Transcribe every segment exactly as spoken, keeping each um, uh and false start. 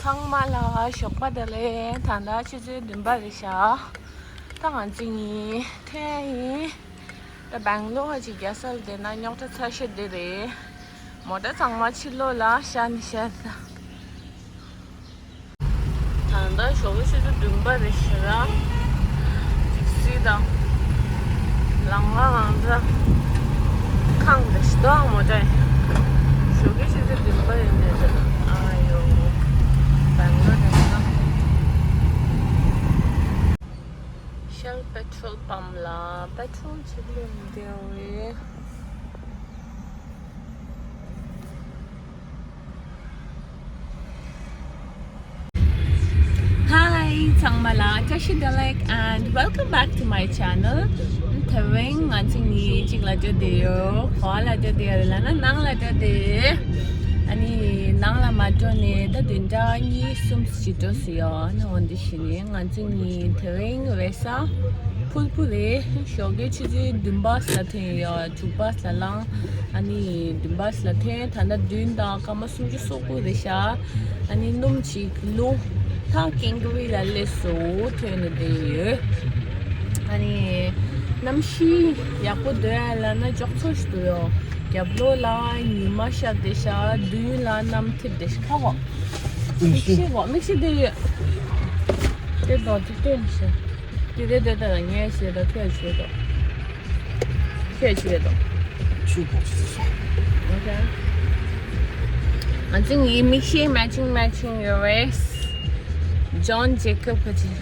ཚང་མ་ལ་ཞོགས་པ་བདེ་ལེགས། ད་ལྟ་ཆུ་ཚོད་བདུན་པ་རེད་ཤག་ད་ང་ཚོ་གཉིས་ཐོན་ཡིན། ད་སྦེང་ལོར་ཅིག་རྒྱལ་ས་ལ་བསྡད་ན་རྙོག་དྲ་ཚ་ཤོས་འདི་རེད། མོ་ཊ་ཚང་མ་ཕྱི་ལོགས་ལ་ཤར་ནས་ཤར་ད། ད་ལྟ་ཞོགས་པ་ཆུ་ཚོད་བདུན་པ་རེད་ཤག་ཅིག་སྲིད་དང་། ལང་ལ་ལང་ཚ། ཁང་དང་ཞི་དོ་མོ་ཊ། ཞོགས་པ་ཆུ་ཚོད་བདུན་པ་ཡིན་ནས་ད། ཨ་ཡོ། སྦེང་ལོར་དེ་ན། ཤེལ་པེ་ཊྲོལ་པམ་ལ་པེ་ཊྲོལ་ཅིག་ལེན་བསྡད་ཡོད། Hi ཚང་མ་ལ་བཀྲ་ཤིས་བདེ་ལེགས། and welcome back to my channel. དེ་རིང་ང་ཚོ་གཉིས་གཅིག་ལ་འགྲོ་བསྡད་ཡོད། ག་པར་ལ་འགྲོ་བསྡད་ཡོད་རེད་ལབ་ན་ནང་ལ་འགྲོ་བསྡད་ཡོད། ཨ་ནི་ནང་ལ་མ་འགྲོ་ནས་ད་བདུན་ཕྲག་གཉིས་གསུམ་ཞིག་འགྲོ་སྲིད་ཡོད། ཨ་ནི་འོ་འདི་བྱས་ནས་ང་ཚོ་གཉིས་དེ་རིང་རེས་གཟའ་ཕུར་བུ་རེད། ཞོགས་ཀའི་ཆུ་ཚོད་བདུན་པ་ལ་ཐོན་ཡོད། དྲུག་པ་ལ་ལངས། ཨ་ནི་བདུན་པ་ལ་ཐོན། ད་ལྟ་བདུན་དང་སྐར་མ་སུམ་ཅུ་སོ་དགུ་རེད་ཤག་ཨ་ནི་སྣུམ་ཅིག་བླུགས། ད་ཀེང་ཀ་རི་ལ་སླེབས་སོང་། ཐོན་ནས་བསྡད་ཡོད། ཨ་ནི་གནམ་གཤིས་ཡག་པོ་འདུག་ལབ་ན་ཅོག་ཙེ་ཞིག་འདུག་ཡོད། རྒྱབ་ལོགས་ལ་ཉི་མ་ཤར་བསྡད་ཤག་མདུན་ལ་གནམ་འཐིབས་བསྡད་ཤག་ཁ་བ། མིག་ཤེལ་བ། མིག་ཤེལ་དེ་ཡོད། དེ་དང་དེ་སྟོན་ཤག་དེ་རེད། དེ་ལྟར་ངས་བྱས་ད་ཁྱོད་བྱས་ད། ཁྱོད་བྱས་ད། ཆུ་ཕོག་ཅི་ཟེར། ཨོ་ཁེ། ང་ཚོ་གཉིས་མིག་ཤེལ་མེ་ཆིང་མེ་ཆིང་ཡོད་རེད། ཇོན་ཇེ་ཀོབ་གི་ཅི།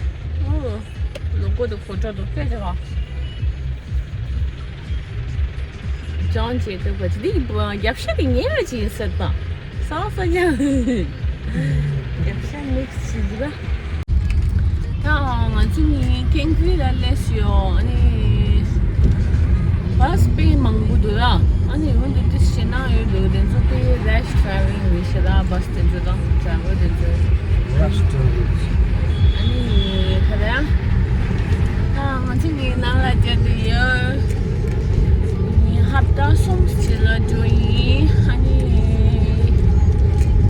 ཨོ། ལོ་གོ་དེ་ཕོ་ཊོ་དེ་སྐད་ཆ་ག་ཇོན་ཇེ་ཀོབ་གི་ཅི། འདི་རྒྱབ་ཤ་དེ་ངའི་ར་ཅི་ཡིན་ཟེར་ད། ས་ས་ཀྱང་། རྒྱབ་ཤ་མིག་ཅི་འདུག་ལ། ད་ང་ཚོ་གཉིས་ཀེང་ཀ་རི་ལ་སླེབས་ཡོད། ཨ་ནི་བྷ་སི་དཔེ་མང་པོ་འདུག་ལ། ཨ་ནི་འོན་ཏེ་དེ་ཕྱི་ནང་ཡོད་འདུག་དེ་ཚོ་དཔེ་རེཤ་ཌ་རའི་ཝིང་རེད་ཤག་ད་བྷ་སི་དེ་ཚོ་དང་ཌ་རའི་ཝར་དེ་ཚོ། རེཤ་ཌ་རའི་ཝིང་། ཨ་ནི་ག་རེ། ད་ང་ཚོ་གཉིས་ནང་ལ་བསྡད་དེ་ཡོད། ཧབ་ཏ་གསུམ་ཕྱི་ལ་འགྲོ་ཡིན། ཨ་ནི་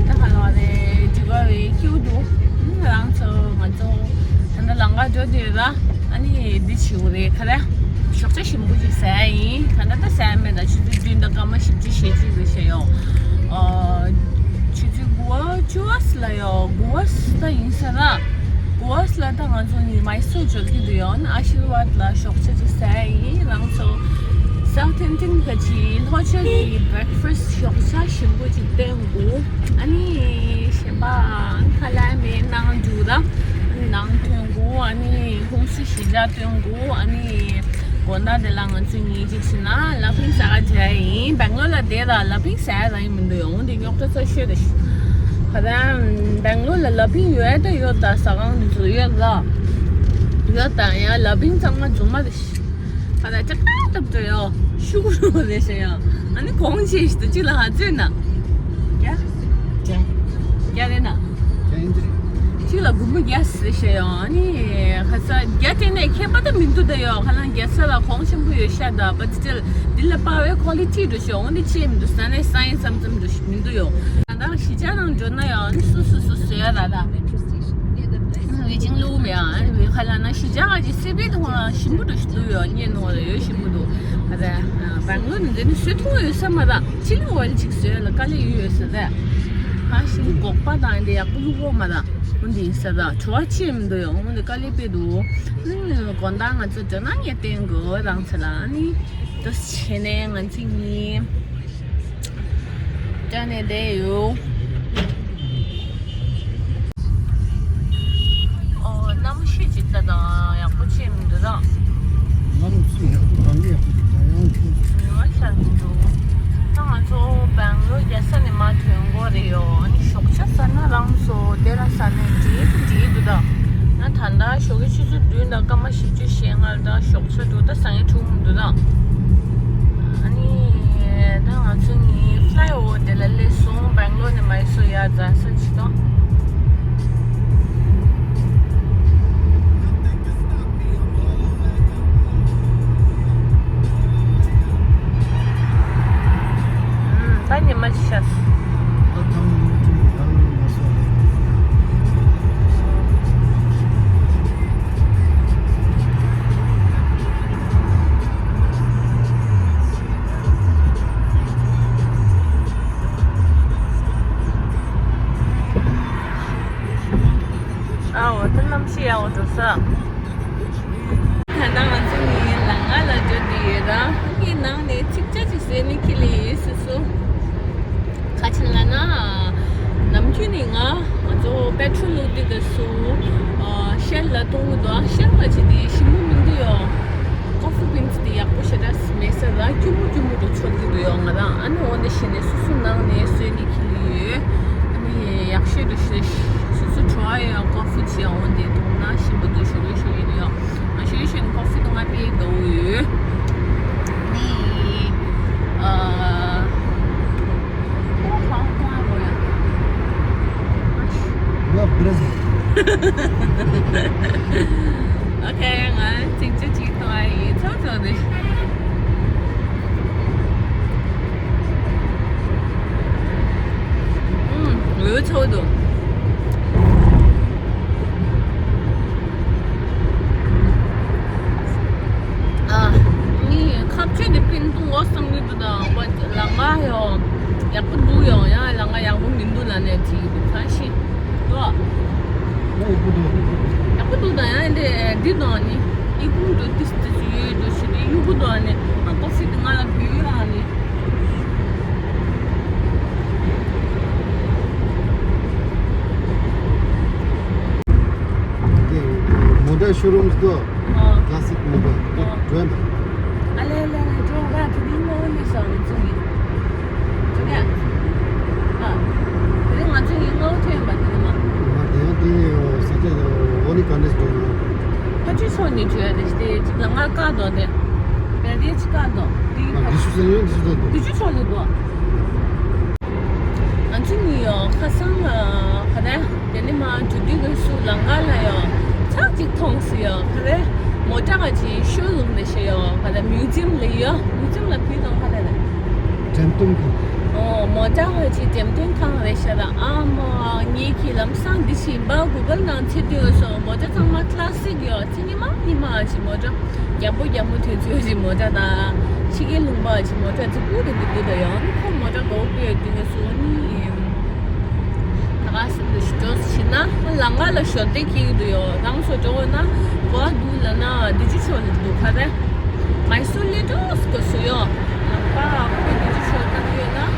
ད་ག་ལ་རེད། འགྲིག་ག་རེད། སྐྱིད་པོ་འདུག་ང་རང་ཚོ་ང་ཚོ་ད་ལྟ་ལམ་ཁ་འགྲོ་བསྡད་ཡོད་ལ། ཨ་ནི་འདི་བྱེད་དགོས་རེད། ག་རེ། ཞོགས་ཇ་ཞིམ་པོ་ཅིག་ཟ་ཡ་ཡིན། ད་ལྟ་ད་ཟ་ཡ་མེད་ད། ཆུ་ཚོད་བདུན་དང་སྐར་མ་བཞི་བཅུ་ཞེ་གཅིག་རེད་ཤག་ཡོད། ཨ། ཆུ་ཚོད་དགུ་པ་བཅུ་པ་ལ་ཡོད། དགུ་པ་ད་ཡིན་ས་ན། དགུ་པ་ལ་ད་ང་ཚོ་གཉིས་མའི་སོར་འབྱོར་གྱི་འདུག་ཡོད། ཨ་ཤིར་ཝཱད་ལ་ཞོགས་ཇ་ཅིག་ཟ་ཡ་ཡིན། རང་ཚོ་སའུ་ཐེན་ཊིན་ག་ཅི་ལྷོ་ཕྱོགས་ཀྱི་བྷེག་ཕ་སི་ཊི་ཞོགས་ཇ་ཞིམ་པོ་ཅིག་སྟོན་དགོས། ཨ་ནི་གཞན་པ་ཁ་ལག་མེད་ནང་འཇུག་ད། ཨ་ནི་ནང་ཐོན་དགོས། ཨ་ནི་ཧུན་སུར་ཞི་ཇ་སྟོན་དགོས། ཨ་ནི་དགོང་དག་དེ་ལ་ང་ཚོ་གཉིས་ཅིག་ཕྱིན་ན་ལ་ཕིང་ཟ་ག་བྱ་ཡིན། སྦེང་ལོར་ལ་བསྡད་ད་ལ་ཕིང་ཟ་ཡ་རང་ཡིན་མི་འདུག་ཡོང་དེ་རྙོག་དྲ་ཚ་ཤོས་དེ། ཁ་ད་སྦེང་ལོར་ལ་ལ་ཕིང་ཡོད་ད་ཡོད་ད། ཟ་ཁང་དེ་ཚོ་ཡོད་ད། ཡོད་ད་ཡང་ལ་ཕིང་ཚང་མ་རྫུན་མ་དེ། ཁ་ད་ཅག་ཏག་ཏག་འགྲོ་ཡོད། ཤུ་གུ་རུ་རེད་ཤག་ཡ། ཨ་ནི་གོང་ཆེ་ཞིག་ཏུ་གཅིག་ལ་ཧ་ཚོད་ན། རྒྱ། རྒྱ། རྒྱ་རེད་ན། གཅིག་ལ་དགུ་མོ་རྒྱ་ཟེར་ཤག་ཡ། ཨ་ནི་ཁ་ས་རྒྱ་དེ་ནས་ཁྱད་པར་ད་མི་འདུག་ད་ཡ། ཁ་ལ་རྒྱ་ས་ལ་གོང་ཆེན་པོ་ཡོད་ཤག་ད། བ་ཏི་ཊིལ་འདི་ལ་པ་བའི་ཁོ་ལི་ཊི་འགྲོ་ཤག་འོན་ཏེ་ཆེ་མི་འདུག་ས་ནས་ས་ཡིན་ཙམ་ཙམ་འགྲོ་ཤག་མི་འདུག་ཡ། ད་ལྟ་ཞི་ཅག་རང་འགྲོ་ན་ཡ། ཨ་ནི་སུ་སུ་སུ་སུ་ཡ་ད་ད། ཝེ་ཅིང་ལུགས་མེད་ཨ། ཁ་ལ་ན་ཞི་ཅག་ག་ཅི་སི་པེ་དུ་ཞིམ་པོ་འདུག་ཞིག་ལུགས་ཡོད་ཉེ་ནོ་ལ་ཡོད་ཞིམ་པོ་འདུག་ཨ་ད་སྦེང་ལོར་ནི་འདི་ནི་སུས་མཐོང་ཡོད་ས་མ་ར། ཆི་ལི་ཝལ་ཅིག་བཟོས་ལ་དཀའ་ལས་ཡོད་ཡོད་ས་ར། ཧ་ཤིང་སྒོག་པ་དང་འདི་ཡག་པོ་ལུགས་གོ་མ་ར། འོན་ཏེ་ཡིན་ས་ར་བྲོ་བ་ཆེ་མི་འདུག་ཡོང་འོན་ཏེ་དཀའ་ལས་དཔེ་འདུག་ཨ་ནི་དགོང་དག་ང་ཚོ་འགྲོ་ན་ངས་བསྟན་དགོས་རང་ཚོ་ལ། ཨ་ནི་དུ་བྱས་ནས་ང་ཚོ་གཉིས། ཅ་ནེ་དེ་ཡོ། ཨོ། གནམ་གཤིས་ཇི་ལྟ་དང་ཡག་པོ་བྱས་མི་འདུག་ད། གནམ་གཤིས་ཡག་པོ་གང་གི་ཡག་པོ་འདུག་ད་ཡང་ཁྱོད། ཉི་མ་ཤར་གྱི་འདུག་ད་ང་ཚོ་སྦེང་ལོར་རྒྱལ་ས་ནས་མར་ཐོན་དགོས་རེད་ཡོ། ཨ་ནི་ཞོགས་ཇ་ཟ་ན་རང་ཚོ་དེ་ལ་ཟ་ནས་འགྲིག་འགྲིག་འདུག་ད། ང་ད་ལྟ་ཞོགས་ཀའི་ཆུ་ཚོད་བདུན་དང་སྐར་མ་བཞི་བཅུ་ཞེ་ལྔ་ལ་ད་ཞོགས་ཇ་འདུག་ད་ཟ་ངེས་འཁྲུག་མི་འདུག་ད། ཨ་ནི་ད་ང་ཚོ་གཉིས་ཕ་ལའི་ཨོ་ཝར་དེ་ལ་སླེབས་སོང་། སྦེང་ལོར་ནས་མའི་སོར་ཡར་འཛེགས་ས་ཅིག་དང་། ད་ཉི་མ་ཅིག་ཤར་སོང་། ད་ཐང་མོ་ཏི་ཡང་མ་སོང་། གནམ་གཤིས་ཡག་པོ་འདུག་ས། ད་ལྟ་ང་ཚོ་ནི་ལམ་ཁ་ལ་འགྲོ་བསྡད་ཡོད་ར། ངའི་ནང་ནས་ཚིག་ཆ་ཅིག་ཟེར་ནས་ཁྱེར་ལེ་ཡོད་སོ་སོ། ག་ཅི་ལབ་ན། ནམ་རྒྱུན་ནས་ང་ང་ཚོ་པེ་ཊྲོལ་བླུགས་དུས་སུ་ཨ་ཤེལ་ལ་གཏོང་གི་འདུག་ཨ་ཤེལ་ལ་ཅི་དེ་ཞིམ་པོ་མི་འདུག་ཡོ། ཀོ་ཧྥི་བིན་སི་དེ་ཡག་པོ་ཞེ་དྲག་མེད་ས་ལ་སྐྱུར་མོ་སྐྱུར་མོ་དུ་ཚོར་གྱི་འདུག་ཡོ། ང་རང་ཨ་ནི་འོ་ནས་ཤི་ནས་སོ་སོ་ནང་ནས་བཟོས་ནས་ཁྱེར་ཡོད། ཨ་ནི་ཡག་ཤོས་དུ་ཤི་སོ་སོ་བྲོ་བ་ཡོད་ཀོ་ཧྥི་ཅི་འོ་དེ་འཐུང་ན་ཞིམ་པོ་འདུག་ཞུ་གི་ཞུ་གི་འདུག་ཡོ། ང་ཤི་ཤི་ནས་ཀོ་ཧྥི་དུ་ང་དཔེ་དགའ་བོ་ཡོད། ནི་ཨ། ཨོ་ཁ་ཁ་ཁ། ང་བི་ར་ཟིལ། ཨོ་ཁེ། ང་ཚིག་ཅིག་ཅིག་གཏོང་ཡ་ཡིན། ཚོགས་ཚོགས་ནི། ཨུམ། འོད་ཚོགས་འདུག་ཨ། ནི་ཁ་ཆུ་ནི་པིན་ཏུང་འོ་བསམ་གི་འདུག་ད་ལམ་ཁ་ཡོ། ཡག་པོ་འདུག་ཡོ། ཡང་ལམ་ཁ་ཡག་པོ་མི་འདུག་ལབ་ནས་བྲིས་ཀྱི་འདུག་ཁ་ཤས་འདུག་ཡག་པོ་འདུག་ད་ཡང་འདི་འདི་དང་ནི་ཨི་ཁུང་དུ་ཏིས་ཏིས་ཡོད་འདུག་ཞེས་དེ་གཡུག་གུ་དང་ནི་ཨ་ཀོ་ཧྥི་དེ་ང་ལ་བུད་ཡོད་ཨ་ནི། འདི་མོ་ཊ་ཤོ་རུམ་དུ། ཨ། ཀ་ལ་སིག་མོ་ཊ། ཨ། འགྲོ་ཡ་མེད། ཨ་ལེ་ལེ་ལེ་འགྲོ་ག་དེ་ནི་ངོ་ནི་སོང་ཚུགས་ཡིན། འགྲོ་ག་ཨ། དེ་རིང་ང་ཚོ་ཡིན་ངོ་ཐོན་པ་དེ་ནི་མ། ང་དེ་ཡང་དེ་ནི་ས་ཆ་འོ་ནི་ག་འདྲས་འགྲོ་ཡོད། ཕ་ཆུ་ཚོ་ནི་བྱོས་རེ་ཞིག་དེ་ཅིག་ལ་ང་བཀག་འདོག་དེ། བལ་རེ་ཅིག་བཀག་འདོག་དེ་ཨ། ཕ་དེ་ཆུ་ཚོ་ཡོད་དེ་ཆུ་ཚོ་འདུག་དེ་ཆུ་ཚོ་ལ་འདུག་ང་ཚོ་ནི་ཡོ་ཁ་སང་ཨ་ག་རེ། དེ་ནི་མ་འགྲོ་དུས་ཀྱི་སུ་ལམ་ཁ་ལ་ཡོ་ཚག་ཅིག་མཐོང་སི་ཡོ་ག་རེ། མོ་ཊ་ག་ཅིག་ཤོ་རུམ་ནས་ཤེས་ཡོ་ག་རེ་མིའུ་ཛི་ཡམ་ལ་ཡོ། མིའུ་ཛི་ཡམ་ལ་བུད་དང་ག་རེ་རེད། འགྲེམས་སྟོན་ཁང་། ཨོ་མོ་ཊ་ག་ཅིག་འགྲེམས་སྟོན་ཁང་རེད་ཤག་ད་ཨ་མ་ངེད་ཀྱི་ལམ་སང་འདི་ཕྱིན་པ་གུ་གལ་ནང་ཚེ་དུས་སོ་མོ་ཊ་ཚང་མ་ཀ་ལ་སིག་ཡོ་ཚེ་ཉི་མ་ཉི་མ་ཅིག་མོ་ཊ། རྒྱ་པོ་རྒྱ་མོ་དུས་ཚོད་ཀྱི་མོ་ཊ་དང་། ཕྱི་རྒྱལ་ལུང་པ་ཅིག་མོ་ཊ་ཅིག་པུ་རེ་འདུག་འདུག་ད་ཡང་ཁོ་མོ་ཊ་དགའ་བོ་སྤོས་དུས་ངས་སུ་ནི། ད་ག་སེམས་ལ་ཞུ་ཅོག་ཟེར་ན་ལམ་ཁ་ལ་ཞོར་དེ་འཁྱེར་གྱི་འདུག་ཡོ། རང་སོ་འགྲོ་འོ་ན་གོ་བ་འདུག་ལབ་ན་འདི་ཅི་ཆོག་ལ་འདུག་ག་རེ། མའི་སུར་ལི་ཏོ་སི་ཀོ་སུ་ཡོ། ལམ་ཁ་ཁོ་འདི་ཅི་ཆོག་ལྟ་གི་ཡོད་ན།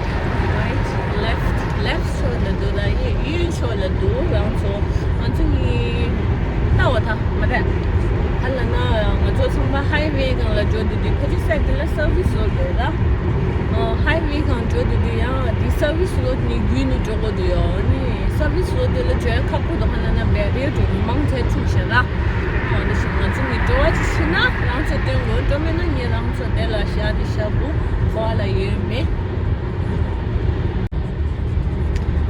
right left left ཕྱོགས་ལ་འདུག་ད་ཡིན་གཡོན་ཕྱོགས་ལ་འདུག་རང་ཚོ། ང་ཚོ་གཉིས་ལྟ་བ་ད་མ་རེད། ཧ་ལ་ན་ང་ཚོ་ཚང་མ་ཧའི་ཝེ་སྒང་ལ་འགྲོ་དུས་དུས་ཕ་ཆུ་སའི་དེ་ལ་སར་ཝི་སི་རོ་ཌི་རེད་ད། ཧའི་ཝེ་སྒང་འགྲོ་དུས་དུས་ཡང་དེ་སར་ཝི་སི་རོ་ཌི་ནས་བརྒྱུད་ནས་འགྲོ་དགོས་འདུག་ཡོ། ནི་སར་ཝི་སི་རོ་ཌི་དེ་ལ་འགྲོ་ཡ་ཁག་པོ་འདུག་ཧ་ལ་ན་བེ་རི་ཡར་འགྲོ་མང་ཆེ་འཁྲུག་ཤག་ར། འོ་ན་ཞིག་ང་ཚོ་གཉིས་འགྲོ་བ་ཅིག་ཕྱིན་ན་རང་ཚོ་སྟོན་དགོས། འགྲོ་མེད་ན་ངས་རང་ཚོ་དེ་ལ་བཞག་དེ་བཞག་དགོས་གོ་བ་ལ་ཡོད་མེད།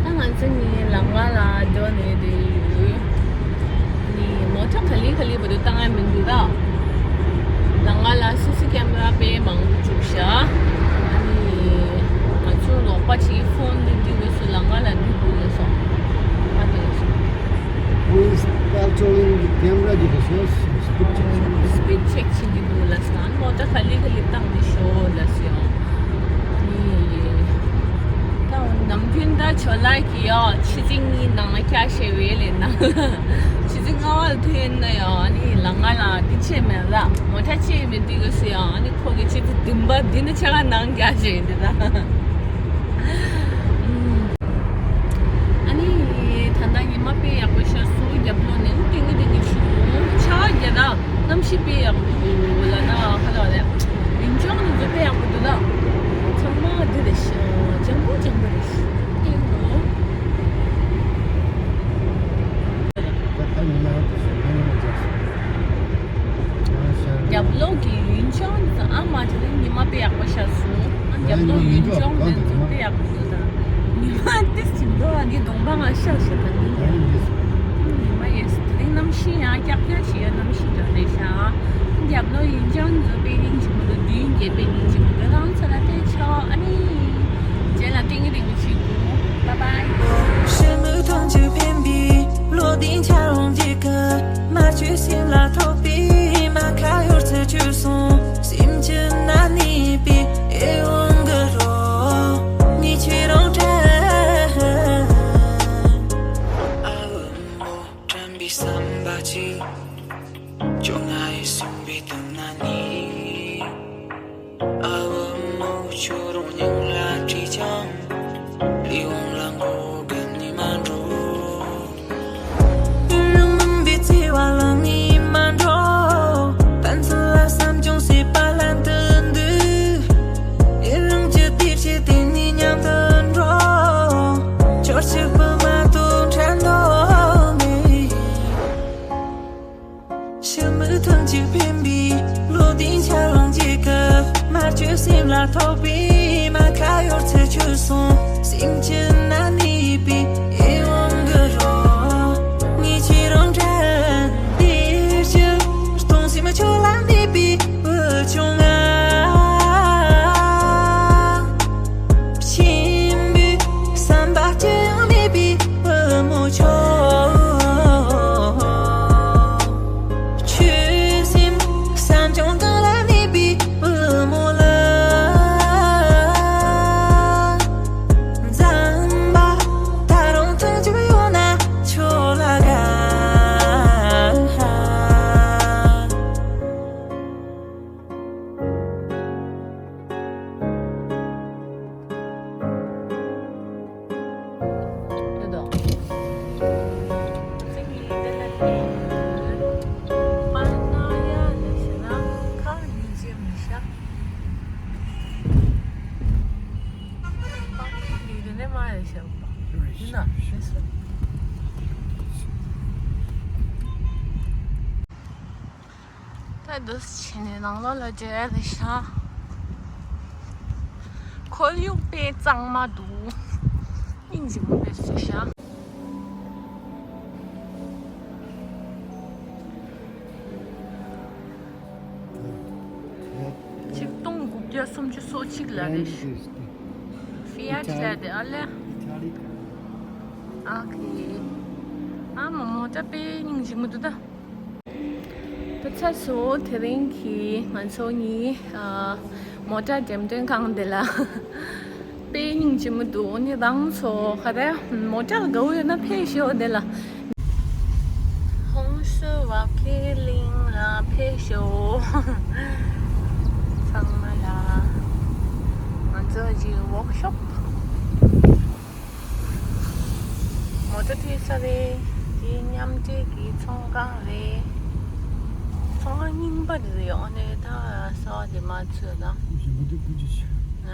ད་ང་ཚོ་ནི་ལམ་ཁ་ལ་འགྲོ་ནས་དེ་ཡོད། ནི་མོ་ཊ་ག་ལེ་ག་ལེ་བར་དུ་བཏང་ཡ་མི་འདུག་ད། ལམ་ཁ་ལ་སི་སི་ཀེམ་ར་དཔེ་མང་པོ་བཅུག་ཤག་ཨ་ནི་ང་ཚོ་ལོག་པ་ཅིག་ཕོན་ལ་འདི་འོས་སུ་ལམ་ཁ་ལ་འདི་དགོས་ལ་སོང་། ཨ་དེ་ལ་སོང་། Who is patrolling the camera? ཇི་ལྟར་ཤོད་སྤིཌ་ཆེག་ཆེག་ཆེན་གྱི་འདུག་ལ་སང་མོ་ཊ་ག་ལེ་ག་ལེ་བཏང་ནས་ཤོག་ལ་སི་ཡང་། ད་ནམ་རྒྱུན་ད་ཆོ་ལགས་ཀྱི་ཡང་ཆུ་ཚོད་གཉིས་ནང་ལ་བསྐྱར་ཞེ་བའི་ལས་ན། ཆུ་ཚོད་ལྔ་བ་ལ་ཐོན་ཡིན་ན་ཡང་ཨ་ནི་ལམ་ཁ་ལ་འདི་ཆེ་མེད་ལ་མོ་ཊ་ཆེ་མེད་དུས་ག་སི་ཡང་ཨ་ནི་ཁོ་གི་ཆུ་ཚོད་བདུན་པ་འདི་ནི་ཆ་ག་ནང་བསྐྱར་ཞེ་ཡིན་འདི་ད། ཨ་ནི་ད་ལྟ་ཉི་མ་དཔེ་ཡག་པོ་ཤར་སོང་། རྒྱབ་ལོགས་ནས་ཏིང་ངེ་ཏིང་ངེ་བྱུང་། ཆར་པ་རྒྱག་ད་གནམ་གཤིས་དཔེ་ཡག་པོ་འདུག་ལ་ད་ཧ་ལ་རེད། ཡུན་ཅང་ནི་ཚོ་དཔེ་ཡག་པོ་འདུག་ད། ཚང་མ་འདི་རེད་ཤག་ལྗང་གུ་ལྗང་གུ་རེད་ཤག་ཏིང་ངོ་། རྒྱབ་ལོགས་ཀྱི་ཡུན་ཅང་ཨ་མ་དེ་རིང་ཉི་མ་དཔེ་ཡག་པོ་ཤར་སོང་། ཨ་རྒྱབ་ལོགས་ཡུན་ཅང་དེ་ཚོ་དཔེ་ཡག་པོ་འདུག་ད། ཉི་མ་ཏིས་ཅིག་འདུག་ཨ་འདི་གདོང་པ་ང་ཤར་ཤར་ད་ནི་ཉི་མ་ཡེ་སི་དེ་རིང་གནམ་གཤིས་ཡང་ཀྱག་ཀྱག་བྱེད་ཡ་གནམ་གཤིས་འདྲ་རེད་ཤག་རྒྱབ་ལོགས་ཡུན་ཅང་ཚོ་དཔེ་སྙིང་རྗེ་མོ་འདུག་མདུན་རྒྱབ་དཔེ་སྙིང་རྗེ་མོ་འདུག་རང་ཚོ་ལ་དཔེ་ཆོག་ཨ་ནི་རྗེས་ལ་ཏིང་ངེ་ཏིང་ངེ་བྱེད་དགོས། Bye bye. སེམས་ཐང་ཆུ་འཕེན་པའི་བློ་ལྡན་འཆར་འོང་འཇིགས་སྐུལ། མ་བཅོས་སེམས་ལ་ཐོགས་པའི་མ་ཁ་གཡོར་ཚུལ་བཅོས་སོང་། སེམས་ཀྱི་ནང་གནས་པའི་ཨེ་འོང་གི་རོ། ངས་ཁྱེད་རང་དྲན། ཨ་འོ་མོ་དྲན་པའི་བསམ། འདུག་བྱས་ནས་ནང་ལོགས་ལ་འགྲོ་ཡ་རེད་ཤག་ཁོར་ཡུག་དཔེ་གཙང་མ་འདུག་སྙིང་རྗེ་མོ་དཔེ་བཟོས་ཤག་ཆིག་སྟོང་དགུ་བརྒྱ་སུམ་ཅུ་སོ་གཅིག་ལ་རེད། ཧྥི་ཡ་ཊི་ལ་དེ་ཨ་ལེ། ཨ་ཁེ། ཨ་མ་མོ་ཊ་དཔེ་སྙིང་རྗེ་མོ་འདུག་ད། པ་ཚ་སོ་དེ་རིང་གི་ང་ཚོ་གཉིས་ཨ་མོ་ཊ་འགྲེམས་སྟོན་ཁང་དེ་ལ་དཔེ་སྙིང་རྗེ་མོ་འདུག་ནི་རང་ཚོ་ག་རེ་མོ་ཊ་ལ་དགའ་བོ་ཡོད་ན་ཕེབས་ཤོག་དེ་ལ། ཧོང་སུ་བ་ཁེ་གླིང་ལ་ཕེབས་ཤོག་ཚང་མ་ལ་ང་ཚོ་གི་ཝོག་ཤོབ། མོ་ཊ་ཐོན་ས་རེད། དེ་མཉམ་འབྲེལ་གྱི་ཚོང་ཁང་རེད། ཚོང་ཁང་རྙིང་པ་རེད། ཨོ་ནེ་ད་གསར་པ་དེ་མ་ཚོད་ད། ང་།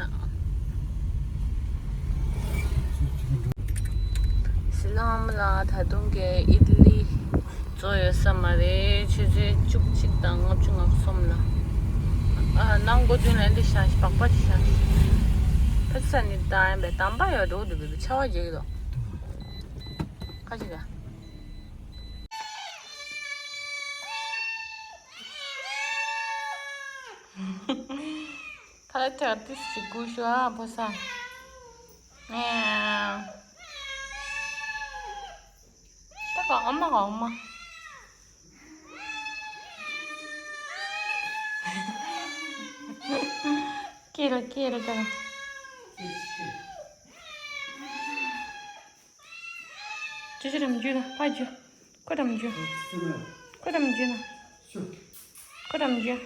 སི་ལམ་ལ་ད་དུང་གི་ཨི་ཏ་ལི་བཙོ་ཡོད་ས་མ་རེད། ཆུ་ཚོད་བཅུ་གཅིག་དང་ལྔ་བཅུ་ང་གསུམ་ལ། ཨ་ནང་འགོ་དུས་ལ་འདི་ཤ་ཤི་པགས་པ་ཅི་ཤ་ཤི། ཕ་ས་ནི་ད་ཡན་པའི་དམ་པ་ཡོད་འགྲོ་འདུག་པའི་ཆ་བ་རྒྱག་གི་འདུག་ཁ་ཅིག་ལ། ཕ་ལ་ཐག་ཏིས་ཞིག་སྐུ་ཞུ་ཨ་ཕོ་ས། ཨེ། ད་ག་ཨ་མ་ག་ཨ་མ། ཀེ་ར་ཀེ་ར་ཀེ་ར། ཅི་ཅི་རམ་རྒྱུ་ན་ཕ་རྒྱུ། ཁོ་རམ་རྒྱུ། ཁོ་རམ་རྒྱུ་ན། ཁོ་རམ་རྒྱུ།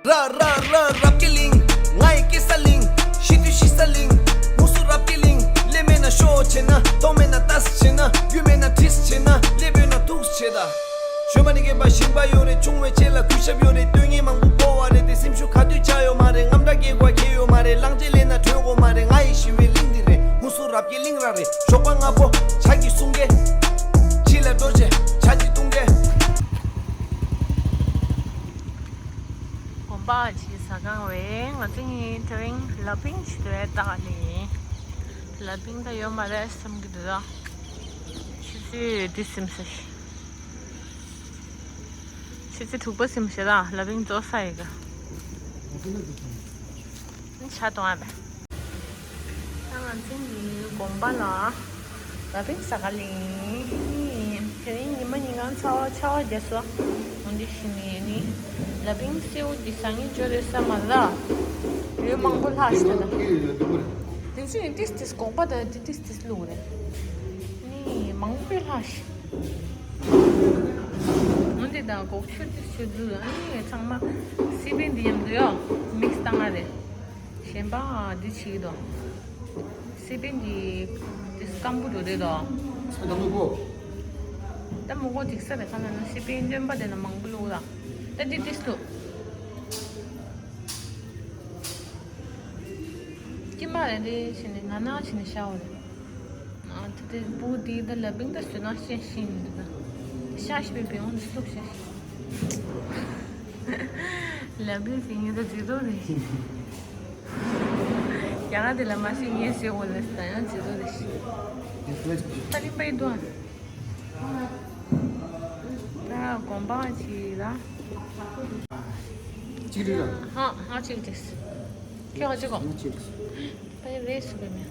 ར་ར་ར་རབ་ཀྱི་གླིང་། ང་ཡི་སྐྱེ་ས་གླིང་། ཤི་དུས་ཤི་ས་གླིང་། ཧུན་སུར་རབ་ཀྱི་གླིང་། ལས་མེད་ན་ཤོ་བྱེད་ན། གཏོང་མེད་ན་ཏཱས་བྱེད་ན། རྒྱུས་མེད་ན་དྲིས་བྱེད་ན། སླེབས་ཡོད་ན་ཐུགས་བྱེད་ད། ཞོན་པ་ནི་རྒན་པ་ཞིང་པ་ཡོད་རེད། ཆུང་བའི་རྗེས་ལ་གུས་ཞབས་ཡོད་རེད། སྟོན་ངན་མང་པོ་ཕོག་པ་རེད་དེ། སེམས་ཤུགས་ག་དུས་ཆག་ཡོད་མ་རེད། རྔམ་དྲག་སྐྱེ་དགོས་ཁེལ་ཡོད་མ་རེད། གླང་ཆེན་ལས་ན་བྲོས་དགོས་མ་རེད། ང་ཡི་ཞི་བའི་གླིང་འདི་རེད། ཧུན་སུར་རབ་ཀྱི་གླིང་ར་རེད། ཞོགས་པ་སྔ་པོ་ཇ་གི་སྲུང་མཁན། ཕྱི་ལ་འགྲོ་བྱས་ཇ་གི་བཏུང་མཁན། དགོན་པ་ཆེ་ས་གང་བས་ང་ཚོ་གཉིས་དེ་རིང་ལ་པིང་ཆེ་དུ་ཡ་ཏག་ནི། ལ་པིང་ད་ཡོད་མ་རེད་བསམ་གི་འདུག་ད། ཆུ་ཚོད་འདི་སིམ་ས་ཤི། ཆུ་ཚོད་དྲུག་པ་སིམ་ཤི་ད་ལ་པིང་རྫོགས་ས་ཡི་ག་ཆ་གཏོང་ཨ་བས། ད་ང་ཚོ་ནི་དགོན་པ་ལ་ལ་པིང་ས་ག་ལིང་། དེ་རིང་ཉི་མ་ཉིན་གང་ཚ་བ་ཆ་བ་རྒྱ་སོ། འོན་ཏེ་ཤི་ནི་ནི། ལ་པིང་སེའུ་འདི་ཟ་ངེས་འབྱོར་རེད་ས་མ་ལ། ཡོད་མང་པོ་ལྷག་ཤི་ད། དེ་ཚོ་ཡིན་ཏིས་ཏིས་དགོངས་པ་དང་དེ་ཏིས་ཏིས་བླུག་རེད། ནི་མང་པོ་ལྷག་ཤི། འོན་ཏེ་ད་གོག་ཆུ་ཏིས་ཆུ་འཛུལ་ཨ་ནི་ཚང་མ་སི་པན་འདི་མཉམ་དུ་ཡོད་མིག་སི་བཏང་ང་རེད། གཞན་པ་འདི་བྱེད་ཀྱི་འདུག་སི་པན་གྱི་དེ་སྐམ་པོ་འགྲོ་རེད་དོ། ས་ད་མུ་གོ། ད་མུ་གོ་འཇིག་ས་རེད་ཁ་ན་ན་སི་པན་སྟོན་པ་དེ་ན་མང་པོ་བླུགས་ལ། ད་འདི་ཏིས་ལུ། ཀྱི་མ་རེད་དེ་བྱས་ནས་ན་ན་བྱས་ནས་ཤ་བ་རེད། ཨ་ད་དེ་བུ་དེ་ད་ལ་བིང་ད་སུ་ན་ཤེས་ཤེས་མི་འདུག་ད། ཤ་ཤི་པའི་བེང་འོང་དུ་སློབ་ཤ་ཤི། ལ་བིང་ཟིན་ཡོད་ད་འཇིག་རོགས་རེད། ཡ་ག་དེ་ལ་མ་ཤི་ངས་ཟེར་འོ་ལ་ད་ཡང་ཇི་ལྟར་རེ་ཤི། ད་རིམ་པ་ཡི་དོན། ད་དགོན་པ་ཅིག་ལ། གཅིག་རེད་ལ། ཧ་ཧ་གཅིག་རེད། ཁྱོད་ཧ་གཅིག་གོ། ང་གཅིག་རེད། ད་ཡི་རེད་སུ་གི་མེད།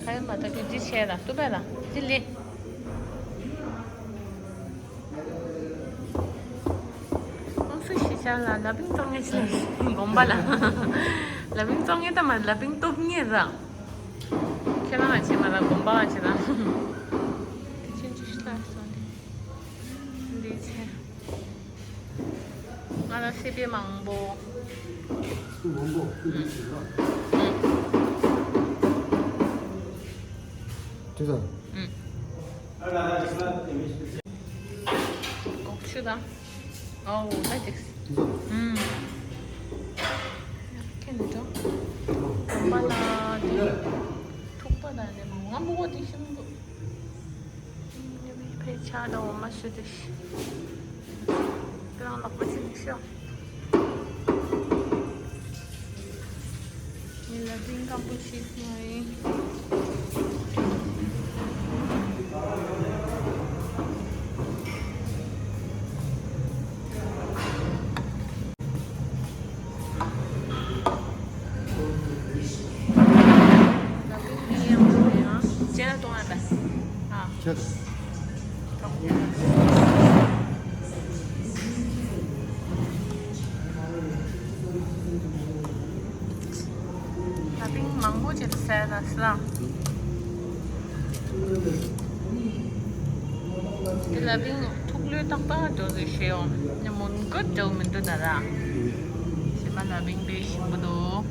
ཁ་ཡི་མ་ད་ཁྱོད་འདི་བྱས་ལ་ཏུ་པས་ལ་འདི་ལི། ཁོང་སུ་ཤི་ཆ་ལ་ལ་བིང་བཙོང་ངེས་ཤི་ལེ་དགོན་པ་ལ། ལ་བིང་བཙོང་ངེས་ད་མ་ལ་བིང་སྟོབས་ངེས་ར། ཁྱེད་རང་ང་ཆེ་མ་ལ་དགོན་པ་ང་ཆེ་ན། དེ་ཆེན་ཅི་ཤི་ལ་སོང་དེ། འདི་ཆེ། ང་ལ་སི་པན་མང་པོ། སི་པན་མང་པོ་ཁུལ་དུ་ཞིག་ལ། དེ་དང་། ཨོ་ད་ཅིག་ཨུམ། ཁྱེད་ནི་འགྲོ། གོམ་པ་ལ་དེ་ཐུག་པ་དང་ནི་མ་ང་མོ་དེ་ཤིན་ཏུ། ཕལ་ཆེར་ད་འོ་མ་ཞུ་དེ་ཤི། དེ་རང་ལག་པ་ཅིག་ཤོག་ངས་ལ་དེང་སྐམ་པོ་ཞིག་ང་ཡིན། ལ་དེང་ཡང་འགྲོ་ཡང་ཅན་གཏོང་ཡང་ལ། ཨ། ཁྱེད། ལ་དེང་མང་པོ་ཅིག་ཟས་ལ་སླ། དེ་ལ་དེང་ཐུག་ལོས་ཏག་ཏག་འགྲོ་ཟིག་ཤེས་ཡོང་། ནི་མུན་གུ་འགྲོ་མི་འདུག་ད་ར། ཞེ་མ་ལ་དེང་དཔེ་ཞིམ་པོ་འདུག་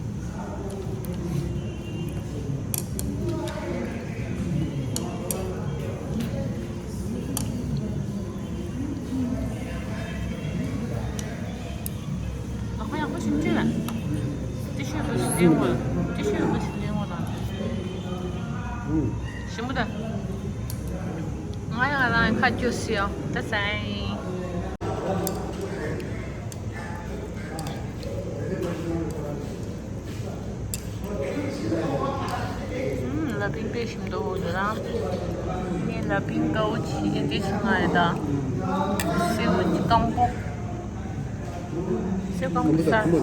ལག་པ་ཡག་པོ་ཞིམ་གྱི་རེད། ཏི་ཤུ་ཡག་པོ་ཞིག་ལེན་དགོས། ཏི་ཤུ་ཡག་པོ་ཞིག་ལེན་དགོས་དང་། ཞིམ་པོ་ད། ང་ཡང་རང་ཁ་རྒྱུ་སི་ཡོ་ད་སའི། ལ་ཕིང་དཔེ་ཞིམ་འདུག་ཡོད་ར། ངས་ལ་ཕིང་དཀར་པོ་ཆེ་གེ་དེ་ཆུང་ང་ཡོད་ད། སེའུ་གི་རྐང་པ། སེའུ་རྐང་པ་ཟ།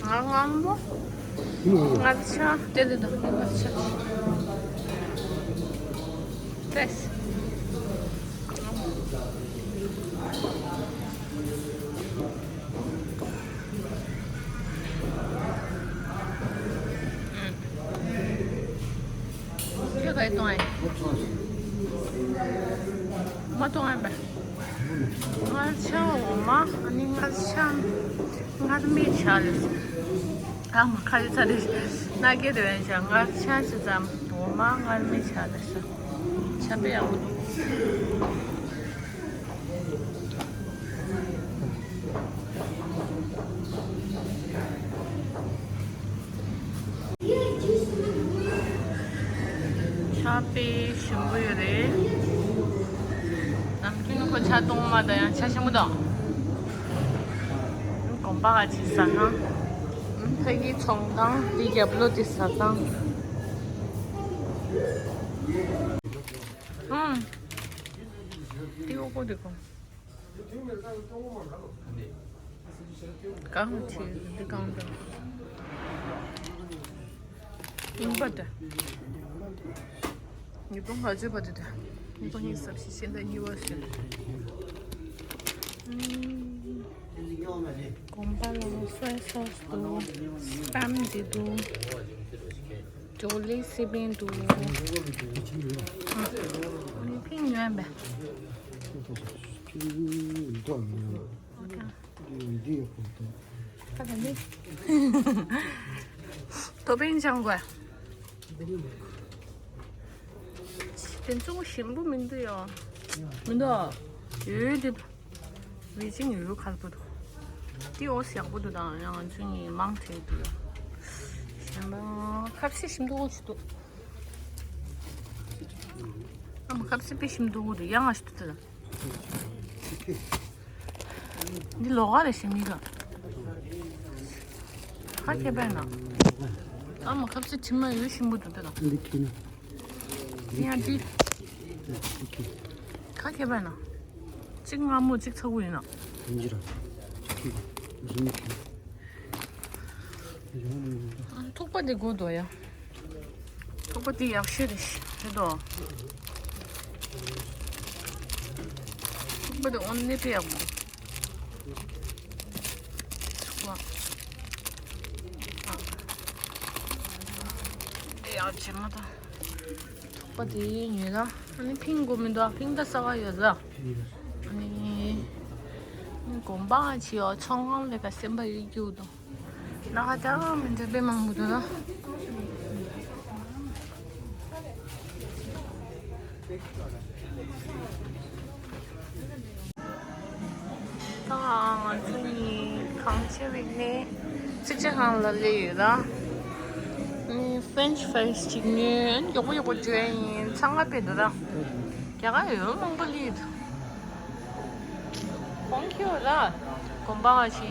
ང་ང་མོ། ང་ཆ་དེ་དེ་དང་ང་ཆ། ཏེས། ཁྱོད་ག་ཡི་གཏོང་ཨེ། མ་གཏོང་ཨེ་པ། མངར་ཆ་འོ་མ་ཨ་ནི་མངར་ཆ་མངར་མེད་ཆ་ལེ། ཨ་མ་ཁ་ཡི་ཚ་ལེ། ན་སྐད་དེ་བན་ཆ་མངར་ཆ་ཆ་ཙམ་འོ་མ་མངར་མེད་ཆ་ལེ་ས། ཆ་པེ་ཡག་པོ་འདུག་ཆ་དཔེ་ཞིམ་པོ་ཡོད་རེད། ནམ་རྒྱུན་ཁོ་ཆ་གཏོང་མ་དང་ཡང་ཆ་ཞིམ་པོ་དང་། གོམ་པ་ག་ཅིག་ཟ་ན། ཕ་གི་ཚོང་དང་དེ་རྒྱབ་ལོ་དེ་ཟ་དང་། ཨང་། དེ་འོ་གོ་དེ་གོ། གང་ཆེ་འདི་གང་དང་། ཡིན་པ་དེ། ཉིས་སྟོང་ལྔ་བཅུ་པ་དེ་དང་། ཉིས་སྟོང་ཉི་ཤུ་རྩ་བཞི་ཕྱི་ཟླ་གཉིས་པ་ཟེར། གོམ་པ་ལ་སོའི་སོ་སི་འདུག་སི་པམ་འདི་འདུག་ཇོ་ལི་སི་པན་འདུག་མི་ཕིང་ཡོད་པས། ཁ་ད་ནི། ཐོ་པན་ཅང་གོ། དེ་ཚོ་ཞིམ་པོ་མི་འདུག་ཡོ། མི་འདུག་ཡོད་དེ། ཝེ་ཅིང་ཡོད་ཁར་པོ་འདུག་དེ་འོ་ཡག་པོ་འདུག་དང་ཡང་ང་ཚོ་ངའི་མང་ཐེ་འདུག་གཞན་པ་ཁ་ཟས་ཞིམ་པོ་ཅིག་འདུག་ཨ་མ་ཁ་ཟས་དཔེ་ཞིམ་འདུག་འདུག་ཡང་ང་ཞིག་འདུག་ད། འདི་ལོག་ག་རེ་ཞིམ་མི་ག་ཁ་ཁེ་པན་ན། ཨ་མ་ཁ་ཟས་ཁྲིམ་མ་ཡོད་ཞིམ་པོ་འདུག་ད། འདི་ཁེ་ན། འདི་ཡང་འདི། ཁ་ཁེ་པན་ན། གཅིག་མངར་མོ་གཅིག་ཚ་བོ་ཡིན་ན། ཡིན་གྱི་ར། ཁེ་པན། རིན་མེད་ཁེ་པན། ཐུག་པ་འདི་དགོས་འདུག་ཡ། ཐུག་པ་འདི་ཡག་ཤོས་རེད་ཤག་རེད་དོ། ཐུག་པ་འདི་ཨོ་ནི་དཔེ་ཡག་པོ། ཐུག་པ། ཞེ་མ་དང་། ཐུག་པ་དེ་ཉོས་ན་ཨ་ནི་ཕིང་དགོས་མི་འདུག་ཨ། ཕིང་ད་ས་བ་ཡོད་ཟ། ཨ་ནི་གོམ་པ་ཅི་ཡོད་ཚོང་ཁང་ལས་ཀ་སེམས་པ་ཡོད་ཀྱི་འདུག་ན་ཧ་ཅང་མི་འདྲ་དཔེ་མང་པོ་འདུག་ན། ད་ང་ཚོ་གཉིས་གང་བྱེད་བིག་ནས་ཚིག་ཆ་ཁང་ལ་སླེབས་ཡོད་ལ། ཨ་ནི་ཧྥེན་ཆི་ཧྥ་རའི་སི་གཅིག་ཉོས། ཨ་ནི་མགྱོགས་པོ་མགྱོགས་པོ་འགྲོ་ཡ་ཡིན། ཚང་མ་དཔེ་འདུག་ད། རྒྱ་གར་ཡོད་མང་པོ་སླེབས་འདུག་གོང་ཁྱོད་ལ་གོམ་པ་ཅི་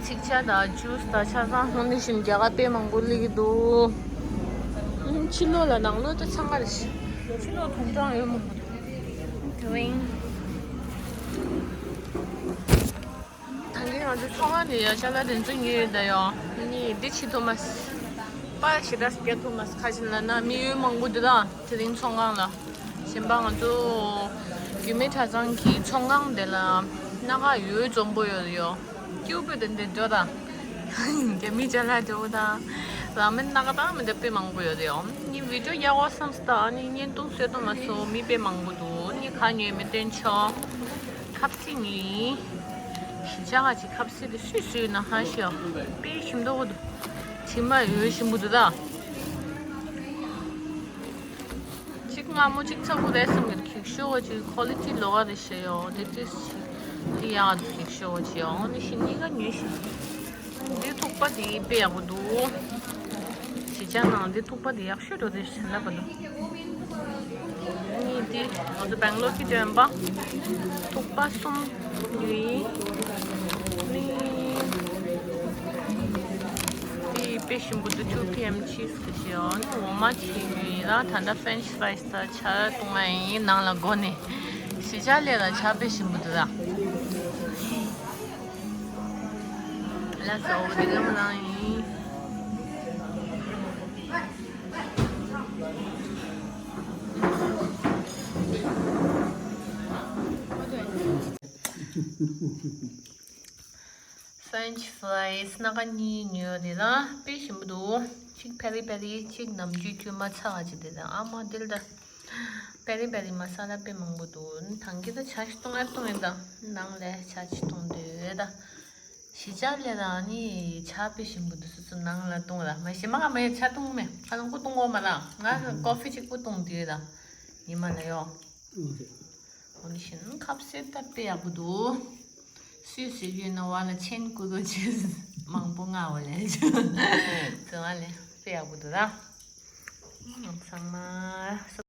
ཚིག་ཆ་དང་ཇུས་དང་ཆ་ཚང་ཧོན་ནི་བཞིན་རྒྱ་གར་དཔེ་མང་པོ་སླེབས་ཀྱི་འདུག་ཕྱི་ལོགས་ལ་ནང་ལོགས་ད་ཚང་མ་རེད། ཕྱི་ལོགས་དུང་སྒྲ་ཡོད་མང་པོ་འདུག་དེ་རིང་ད་གིན་ང་ཚོ་ཚོང་ཁང་ནས་ཡ་ཅ་ལག་དེ་ཚོ་ཉོས་ཡོད་ད་ཡོ། ནི་འདི་ཆི་ཐོ་མ་སི་པ་ཞེ་དྲག་སྐྱ་ཐོ་མ་སི་ཁ་ཅིག་ལ་ན་མི་ཡོད་མང་པོ་འདུག་ད་དེ་རིང་ཚོང་ཁང་ལ། གཞན་པ་ང་ཚོ་རྒྱུད་སྨད་གྲྭ་ཚང་གི་ཚོང་ཁང་དེ་ལ་སྣ་ཁ་ཡོད་འཛོམས་པོ་ཡོད་ཡོ། སྐྱུར་པོ་དེ་འདྲ་འགྲོ་དང་། རྒྱ་མི་ཅ་ལག་འགྲོ་དང་། རང་མེད་སྣ་ཁ་དང་མི་འདྲ་དཔེ་མང་པོ་ཡོད་ཡོ། ནི་བི་ཌིའོ་ཡག་པོ་བསམ་སྟ་ནི་བརྙན་ཐུང་བཟོས་ཐུབ་མ་སོང་། མི་དཔེ་མང་པོ་འདུག་ནི་ཁ་ཉོས་མི་སྟོན་ཆོག་ཁབ་སིལ་ནི་གཞིས་ཆགས་ཀྱི་ཁབ་སིལ་དེ་སུས་སུས་ན་ཧ་ཤོ་དཔེ་ཞིམ་འདུག་གོ་འདུག་དྲི་མ་ཡོད་ཞིམ་པོ་འདུག་ད། གཅིག་མངར་མོ་གཅིག་ཚ་པོ་རེད་བསམ་གྱི་འདུག་ཤོ་བ་ཅིག་ཁོ་ལི་ཊི་ལོག་ག་རེད་ཤེས་ཡོ། དེ་ཏིས་ཅིག་དེ་ཡག་འདུག་ཤོ་བ་ཅིག་ཡོ། ནི་ཤི་གཉིས་ཀ་ཉོས་ཤིག་འདི་ཐུག་པ་དེ་དཔེ་ཡག་པོ་འདུག་གཞིས་ཆགས་ནང་འདི་ཐུག་པ་དེ་ཡག་ཤོས་འགྲོ་དེ་ཤ་ལ་པ་འདུག་གཉིས་དེ་ང་ཚོ་སྦེང་ལོར་གྱི་འདོན་པ་ཐུག་པ་གསུམ་ཡོད་ཡིན། ནི་དེ་དཔེ་ཞིམ་པོ་འདུག two P M cheese གི་ཞེས་ཨོ་ནི་འོ་མ་ཆེ་ཡོད་ཡིན་ལ། ད་ལྟ་French fries ད་ཆར་བཏུང་ང་ཡིན་ནང་ལ་སྒོ་ནས་གཞིས་ཆགས་ལས་ལ་ཆར་དཔེ་ཞིམ་པོ་འདུག་ད། ལ་སོ་འོ་དེ་ལམ་ལང་ཡིན། French fries སྣ་ཁ་གཉིས་ཉོས་དེ་ལ་དཔེ་ཞིམ་པོ་འདུག་གཅིག་ཕེ་རི་ཕེ་རི་གཅིག་ནམ་རྒྱུན་དཀྱུས་མ་ཚ་བ་གཅིག་དེ་ལ་ཨ་མ་དེ་ལ་ད། པེ་རི་པེ་རི་མ་ས་ལ་དཔེ་མང་པོ་འདུག་ད་གིན་ད་ཇ་ཞིག་བཏུང་ཨེ་བཏུང་ཡིན་ད། ནང་ལ་ཇ་ཅིག་བཏུང་འདོད་ད། གཞིས་ཆགས་ལས་ད་ནི་ཇ་དཔེ་ཞིམ་པོ་འདུག་སོ་སོ་ནང་ལ་བཏུང་ལ་མ་གཞན་མ་ག་མེད་ཇ་བཏུང་མེད་ཁ་ལོང་ཁུ་བཏུང་གོ་མ་ལ་ང་ཀོ་ཕི་ཅིག་པུ་བཏུང་འདོད་ད། ཉི་མ་ལ་ཡོ། འོ་ནི་བཞིན་ཁབ་སེ་ད་དཔེ་ཡག་པོ་འདུག་སུས་སུས་ཡོད་ན་བ་ལ་ཆེན་ཀུ་རུ་ཆེ་མང་པོ་ང་བ་ལས་ཚོ་ང་ལས་དཔེ་ཡག་པོ་འདུག་ད། ཚང་མ།